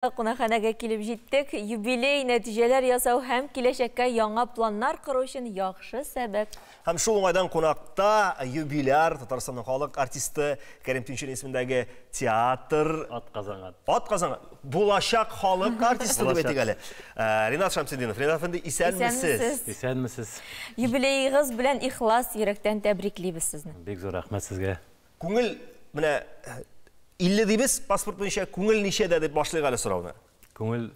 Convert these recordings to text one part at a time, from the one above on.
Кунакханәгә килеп җиттек. Юбилей, нәтиҗәләр ясау һәм киләчәккә яңа планнар кору өчен яхшы сәбәп. Һәм шул уңайдан кунакта юбиляр, Татарстанның халык артисты Кәрим Тинчурин исемендәге театр Атказанган. Атказанган. Булачак халык артисты дип әйтик әле. Ринат Шәмсетдинов. Ринат әфәнде, исәнмесез. Исәнмесез. Юбилеегыз белән ихлас йөрәктән тәбриклибез сезне. Бик зур рәхмәт сезгә. Күңел менә 50 дибез, паспорт буенча күңел ничәдә дип башлыйк әле сорауны. Күңел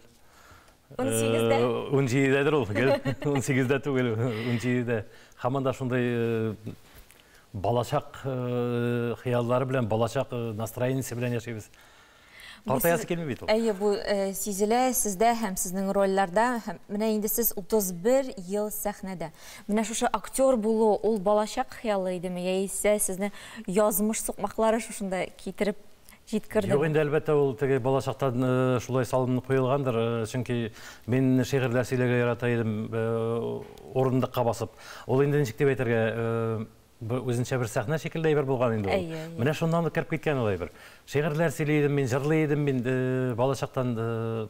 18-дә. 17-дәдер ул, гел 18-дә түгел, 17-дә. Һаман да шундый балачак хыяллары белән, балачак настроениесе белән яшибез. Картаясы килми бит ул. Әйе, бу сизелә сездә һәм сезнең рольләрдә. Һәм менә инде сез 31 ел сәхнәдә. Менә шушы актер булу ул балачак хыялы идеме, яисә сезне язмыш сукмаклары шушында китереп җиткердеме? Юк инде, әлбәттә, ул теге балачактан шулай салынып куелгандыр. Чөнки мин шигырьләр сөйләргә ярата идем, урындыкка басып. Ул инде ничек дип әйтергә, үзенчә бер сәхнә шикелле әйбер булган инде ул. Менә шуннан ук кереп киткән ул әйбер. Шигырьләр сөйли идем мин, җырлый идем мин балачактан.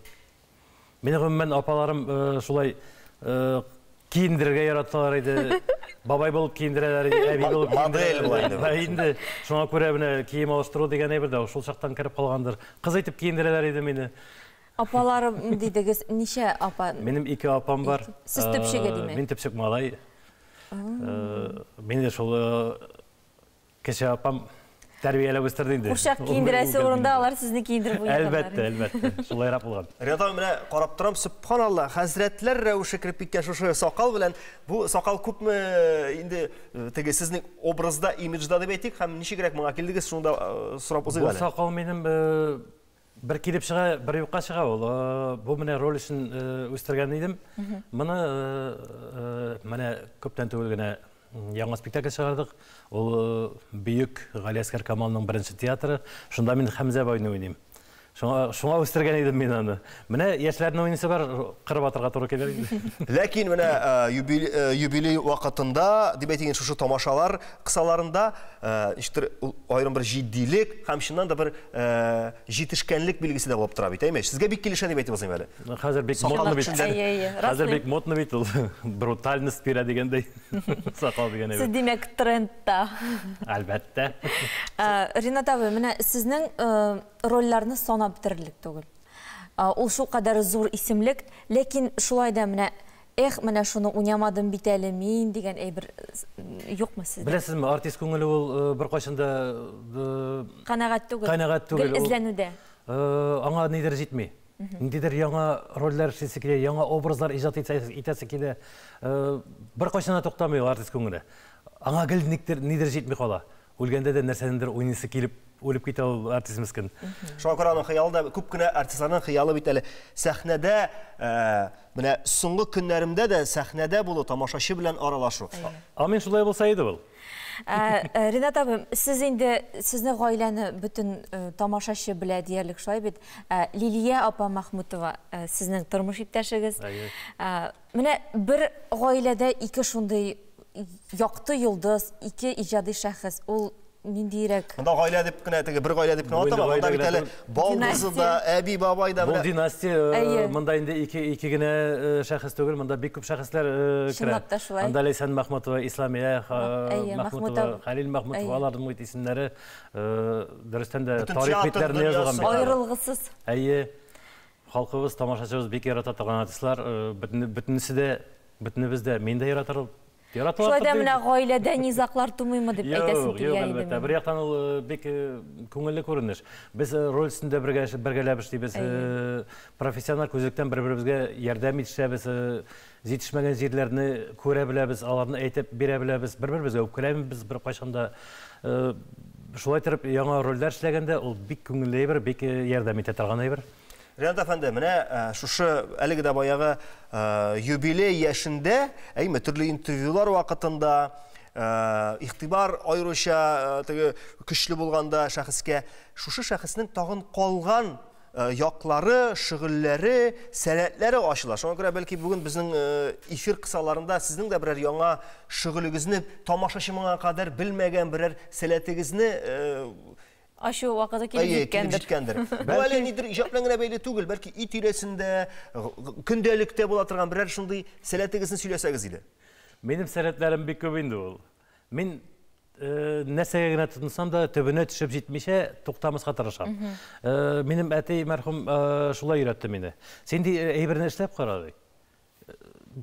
Мине гомумән апаларым шулай киендерергә яраталар иде. Бабай булып киендерәләр иде, әби булып киендерәләр. Модель була инде. Инде шуңа күрә менә кием алыштыру дигән әйбер дә шул чактан кереп калгандыр. Кыз итеп киендерәләр иде мине. Апаларым дидегез, ничә апа? Минем ике апам бар. Сез төпчеге, димәк? Мин төпчек малай. Мине шул кече апам тәрбияләп үстерде инде. Курчак киендерәсе урында алар сезне киендереп уйнатканнар. Әлбәттә, әлбәттә. Шулайрак булган. Ринат абый, менә карап торам, сөбханалла, хәзрәтләр рәвеше кереп киткән шушы сакал белән. Бу сакал күпме инде теге сезнең образда, имиджда дип әйтик, һәм ничегрәк моңа килдегез, шуны да сорап узыйк әле. Бу сакал минем бер килеп чыга, бер юкка чыга ул. Бу менә роль өчен үстергән идем. Моны менә күптән түгел генә яңа спектакль чыгардык. Ул бөек Галиәсгар Камалның беренче театры. Шунда мин Хәмзә байны уйныйм. Шуңа, шуңа үстергән идем мин аны. Менә яшьләрне уйныйсы бар, кырып атырга туры килер инде. Ләкин менә юбилей вакытында, дип әйтик, шушы тамашалар кысаларында, ничектер аерым бер җитдилек һәм чыннан да бер җитешкәнлек билгесе дә булып тора бит, әйме? Сезгә бик килешә дип әйтеп узыйм әле. Хәзер бик модно бит. Хәзер бик модно бит ул. Брутальность бирә дигәндәй. Сакал дигән әйбер. Сез, димәк, трендта. Әлбәттә. Ринат абый, менә сезнең рольләрне санап бетерерлек түгел. Ул шулкадәр зур исемлек, ләкин шулай да менә эх, менә шуны уйнамадым бит әле мин дигән әйбер юкмы сездә? Беләсезме, артист күңеле ул беркайчан да канәгать түгел. Канәгать түгел. Гел эзләнүдә. Аңа нидер җитми. Ниндидер яңа рольләр эшлисе килә, яңа образлар иҗат итәсе килә. Беркайчан да туктамый артист күңеле. Аңа гел никтер, нидер җитми кала. Үлгәндә дә нәрсәнедер уйныйсы килеп үлеп китә ул артист мескен. Шуңа күрә аның хыялы да, күп кенә артистларның хыялы бит әле сәхнәдә, менә соңгы көннәремдә дә сәхнәдә булу, тамашачы белән аралашу. Амин, шулай булса иде ул. Ринат абый, сез инде, сезне гаиләне бөтен тамашачы белә диярлек, шулай бит? Лилия апа Мәхмүтова, сезнең тормыш иптәшегез. Менә бер гаиләдә ике шундый якты йолдыз, ике иҗади шәхес, ул ниндиерәк? Монда гаилә дип кенә, теге бер гаилә дип кенә атама, монда бит әле балдызы да, әби, бабай да. Бу династия, монда инде ике генә шәхес түгел, монда бик күп шәхесләр керә. Чынлап та шулай. Анда Ләйсән Мәхмүтова, Исламия Мәхмүтова, Хәлил Мәхмүтов, аларның бит исемнәре дөрестән дә тарих битләренә язылган бит. Аерылгысыз. Әйе. Халкыбыз, тамашачыбыз бик ярата торган артистлар, бөтенесе дә, бөтенебез дә, мин дә яратыр, яраталар. Шулай да менә гаиләдә низаглар тумыймы дип әйтәсем килгән иде. Юк, әлбәттә. Бер яктан ул бик күңелле күренеш. Без роль өстендә бергә бергәләп эшлибез, профессиональ күзлектән бер-беребезгә ярдәм итешәбез, җитешмәгән җирләрне күрә беләбез, аларны әйтеп бирә беләбез, бер-беребезгә үпкәләмибез беркайчан да. Шулай итеп, яңа рольләр эшләгәндә ул бик күңелле әйбер, бик ярдәм итә торган әйбер. Ринат әфәнде, менә шушы әлеге дә баягы юбилей яшендә, әйме, төрле интервьюлар вакытында игътибар аеруча теге көчле булганда шәхескә, шушы шәхеснең тагын калган яклары, шөгыльләре, сәләтләре ачыла. Шуңа күрә бәлки бүген безнең эфир кысаларында сезнең дә берәр яңа шөгылегезне, тамашачы моңа кадәр белмәгән берәр сәләтегезне Ачу вакыты килеп Әйе, килеп җиткәндер. җиткәндер. Бу әле нидер иҗат белән генә бәйле түгел, бәлки өй тирәсендә, көндәлектә була торган берәр шундый сәләтегезне сөйләсәгез иде. Минем сәләтләрем бик күп инде ул. Мин нәрсәгә генә тотынсам да, төбенә төшеп җитмичә туктамаска тырышам. Минем әти мәрхүм шулай өйрәтте мине. Син ди әйберне эшләп кара ди.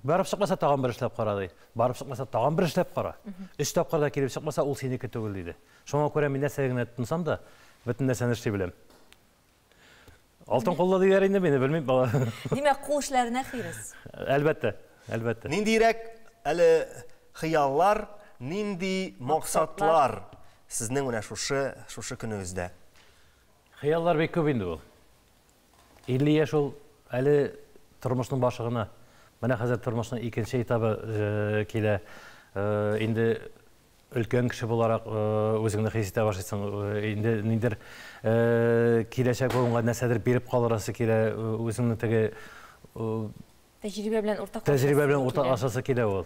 Барып чыкмаса тагын бер эшләп кара ди. Барып чыкмаса тагын бер эшләп кара. Өч тапкыр да килеп чыкмаса, ул синеке түгел диде. Шуңа күрә мин нәрсәгә генә тотынсам да, бөтен нәрсәне эшли беләм. Алтын куллы диләр инде мине, белмим. Димәк, кул эшләренә хирыс. Әлбәттә, әлбәттә. Ниндирәк әле хыяллар, нинди максатлар сезнең менә шушы шушы көнегездә? Хыяллар бик күп инде ул. 50 яшь ул әле тормышның башы гына. Менә хәзер тормышның икенче этабы килә. Инде өлкән кеше буларак үзеңне хис итә башлыйсың. Инде ниндидер киләчәк буынга нәрсәдер биреп калдырасы килә, үзеңне теге Тәҗрибә белән уртаклашасы Тәҗрибә белән уртаклашасы килә ул.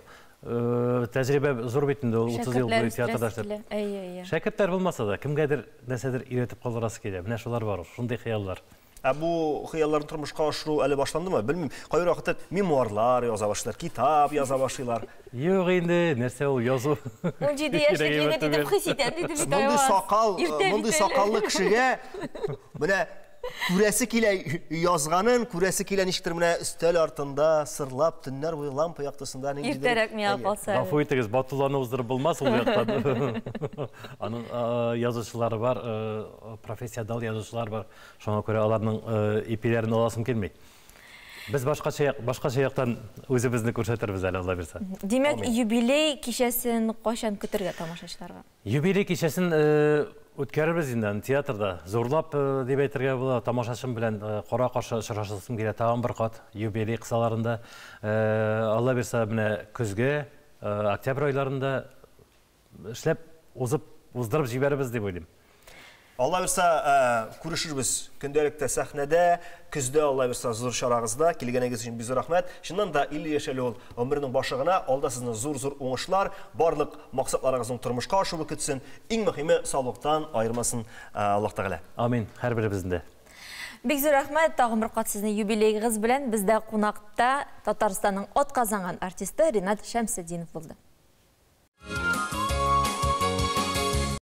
Тәҗрибә зур бит инде ул 30 ел буе театрда эшләп. Әйе, әйе. Шәкертләр булмаса да, кемгәдер нәрсәдер өйрәтеп калдырасы килә. Менә шулар бар, шундый хыяллар. Ә бу хыялларны тормышка ашыру әле башландымы? Белмим. Кайбер вакытта мемуарлар яза башлыйлар, китап яза башлыйлар. Юк инде, нәрсә ул язу? 17 яшьлек егет итеп хис итәм, диде бит Мондый сакал, мондый сакаллы кешегә менә күрәсе килә язганын, күрәсе килә ничектер менә өстәл артында сырлап төннәр буе лампа яктысында ниндидер. Иртәрәк миңа калса. Гафу итегез, Батулланы уздырып булмас ул яктан. Аның язучылары бар, профессионал язучылар бар. Шуңа күрә аларның ипиләрен аласым килми. Без башкача башкача яктан үзебезне күрсәтербез әле, Алла бирсә. Димәк, юбилей кичәсен кайчан көтәргә тамашачыларга? Юбилей кичәсен үткәрербез инде аны театрда. Зурлап дип әйтергә була, тамашачым белән кара-каршы очрашасым килә тагын бер кат юбилей кысаларында. Алла бирсә, менә көзге, октябрь айларында Эшләп, узып, уздырып җибәрербез дип уйлыйм. Алла бирса, күрешербез көндәлектә сәхнәдә, көздә Алла бирса зур чарагызда. Килгәнегез өчен бик зур рәхмәт. Чыннан да 50 яшь әле ул гомернең башы гына. Алда сезне зур-зур уңышлар, барлык максатларыгызның тормышка ашуы көтсен. Иң мөһиме, саулыктан аермасын Аллаһ Тәгалә. Амин, һәрберебезне дә. Бик зур рәхмәт, тагын бер кат сезне юбилеегыз белән. Бездә кунакта Татарстанның атказанган артисты Ринат Шәмсетдинов булды.